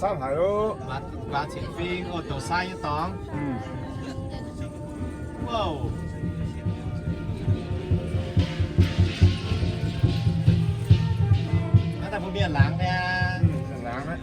Camv haic oc. Guaax cin fing oc, douc sai nyei dorngx. Wow. Naaiv daaih mbuo mienh laangz mi'aqv. Laangz aqv.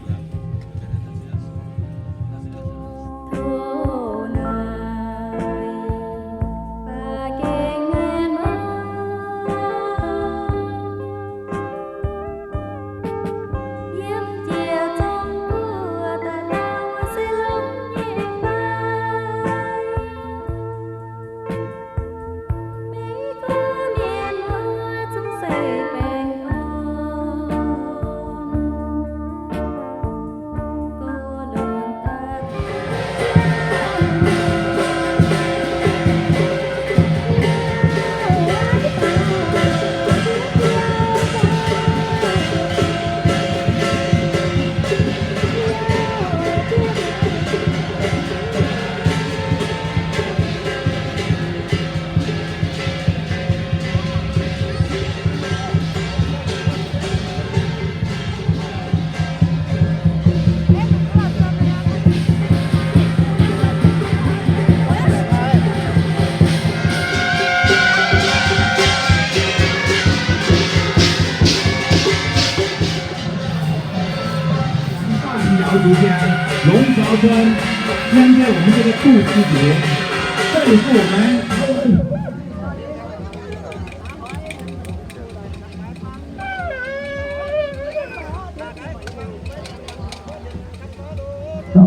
Daux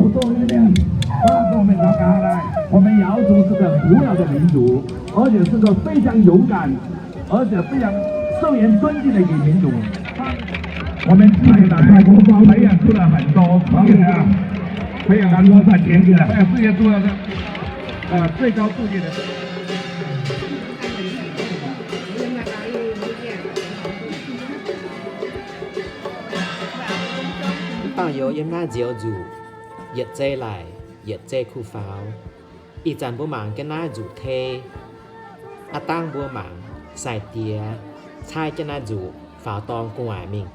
我们自己来，培养出了很多团队啊，培养很多团队，培养这些重要的，呃，最高部队的。 Mv baac youz yiem naaiv nzioux nzuqc, yietc zei laic, yietc zei kuh faaux. Ih zanc mbuo mangc jienv naaiv nzuqc tei, aav dangh mbuo mangc sai-diex caaiv jienv naaiv nzuqc faaux dorng gu'nguaaic mingh.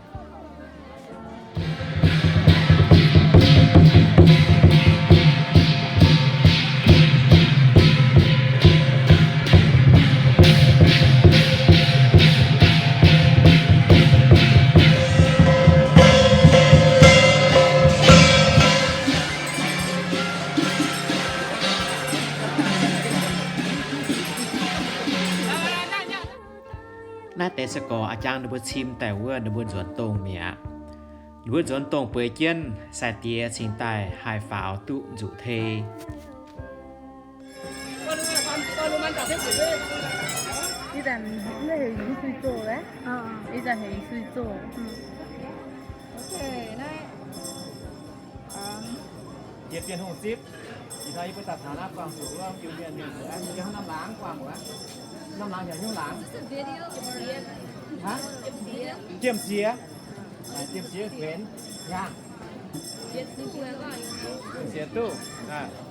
Naaiv deix se gorx a'jang ninh mbuo cim daaih wuov ninh mbuo nzuonx dongh mi'aqv. Ninh mbuo nzuonx dongh bueix jienv sai-diex cingx daaih haih faaux duqv nzuqc tei. Ih zanc heuc ih sui zoh. Jiex Bienh Hungh zipv, ih hnoi yie mbuo daaih taux naaiv guangc zuqc wuov Iu-Mienh mienh, yie hnamv laangz guangc wuov. Hnamv laangz heuc hnyouv laangz. Hnamv? Jiem siex. Jiem siex kuenx yangh. Jiem siex duqv.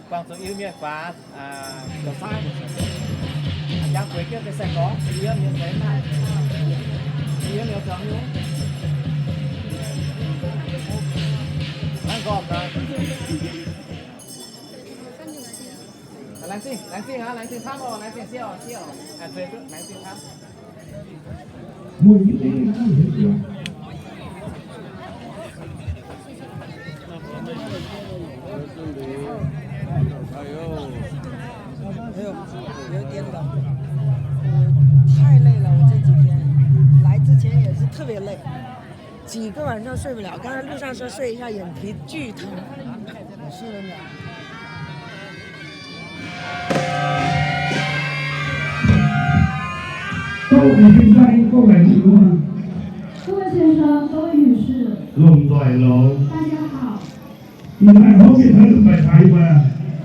Guangc zuqc Iu-Mienh guaax, zoux saaiv. Jangx bueix jienv deix sai-gorx, yiem mienh deix naaiv. Yiem mienh zoux nyungc. Naaiv nqorngv gaax. Laengz zingh, laengz zingh aqv, laengz zingh camv oc, laengz zingh sieqv oc, sieqv oc. Laengz zingh camv. 哎呦，有点冷，我太累了，我这几天来之前也是特别累，几个晚上睡不了，刚才路上说睡一下，眼皮巨疼，我睡了两。 各位先生、各位女士，各位先生、各位女士， lomh nzoih longx, 大家好。 Ih hnoi hopv mingh hnoi lomh nzoih taux yie mbuo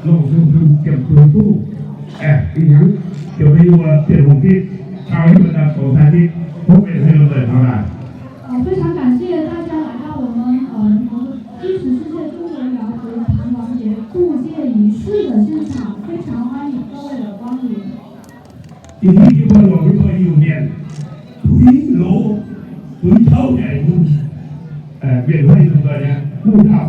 longc zuqc hungh jiem kuh duqv, aengx ih hnoi ziouc mbuo Bienh Hungh zipv, caux yie mbuo daaih zoux sai zipv, hopv mingh hnoi lomh nzoih taux daaih. 呃，非常感谢大家来到我们，呃，支持世界中文摇滚弹王节渡界仪式的现场，非常欢迎各位的光临。 Ih hnoi yie mbuo longc yie mbuo Iu-Mienh tuix loz, tuix tauv nyei mienh huv nyei mbuo nyei mungv dauh.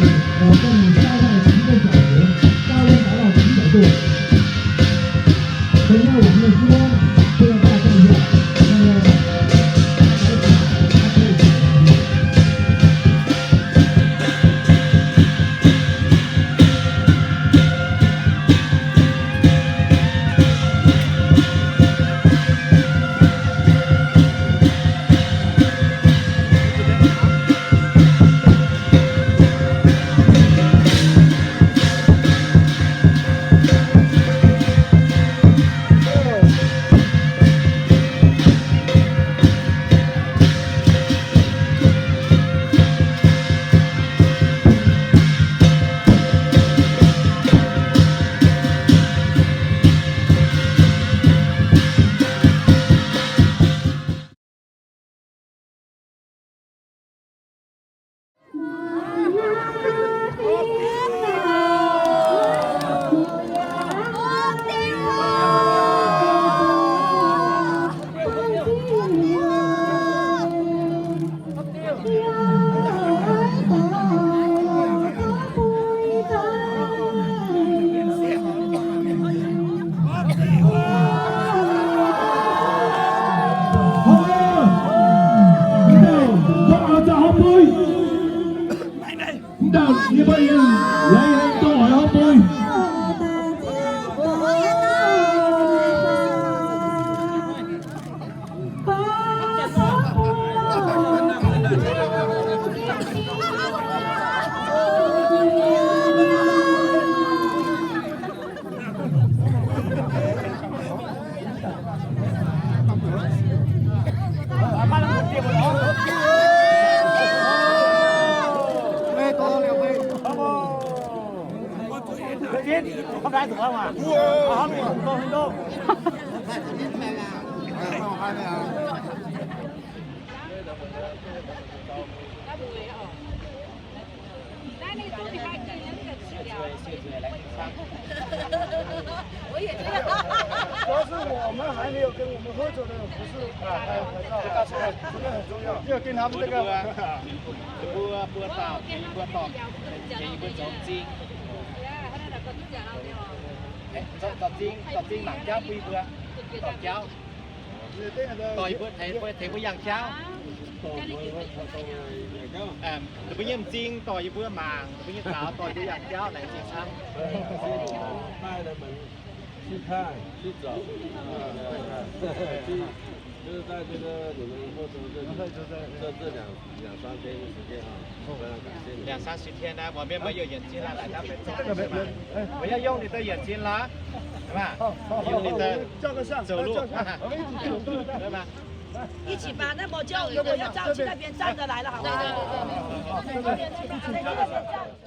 我们将在今天早晨，大约达到几点钟？等到我们的时光，就要到这里了。Mv dauh yie mbuo yiem, yie mbuo dongh oix hopv bui. Mbuo, mbuo dauh, mbuo dauh, mbuo zoux zingh, zoux zingh, zoux zingh mangc jauv bun yie mbuo, dorh jauv. Dorh yie mbuo, tengx mbuo, tengx mbuo yangh jauv. Ninh mbuo nyei m'zing dorh yie mbuo mangc, ninh mbuo nyei zaux dorh yie mbuo yangh jauv, laengz zingh camv. 去看，去走，啊，去看，就是在这个你们后头这里，这，这两，两三天的时间啊，非常感谢你们。两三十天呢，我们没有眼睛了，来到北京，是吧？我要用你的眼睛了，是吧？用你的走路，照个相，照个相，我们一起走，对吧？一起吧，那么就如果要照，去那边站着来了，好不好？对，对，对，对，对。